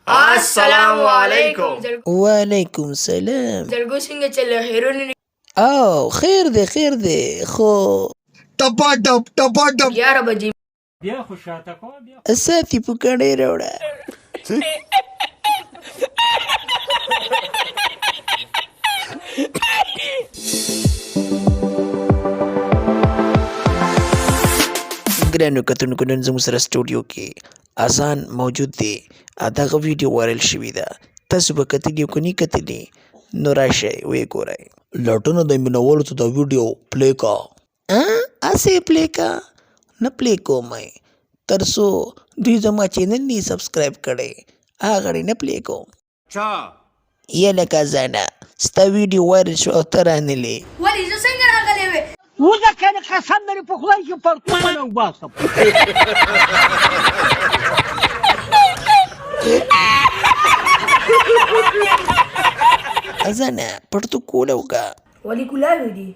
السلام علیکم. وعلیکم سلام. جلګو څنګه چل خیرونه؟ او خیر دی، خیر دی، خو ټپا ټپ ټپا ټپ. 11 بجې. بیا خو شاته کوه بیا. ساتي پکړې راوړه. ګرانو کتونکو، نن زموږ سره سټوډیو کې اذان موجود دی. دغه ویډیو وایرل شوې ده، تاسو به کتلي او که نه کتلي نو راشئ ویې ګورئ. لټنه د مینوالو ته دا ویډیو پلی کا. هسې پلی کا؟ نه پلی کوم یې تر څو دوی زما چینل نه سبسکرایب کړی، هغه غړی نه پلی کوم. چا یه لکه ځانه ستا ویډیو وایرل شو او ته رانلې. ولې زه څنګه راغلی وې؟ وځه کنه، قسم مې په خدای چې پرتوګ نه وباسم. ځانه پرتوګ کوله وکړه. ولې کولاوې دي؟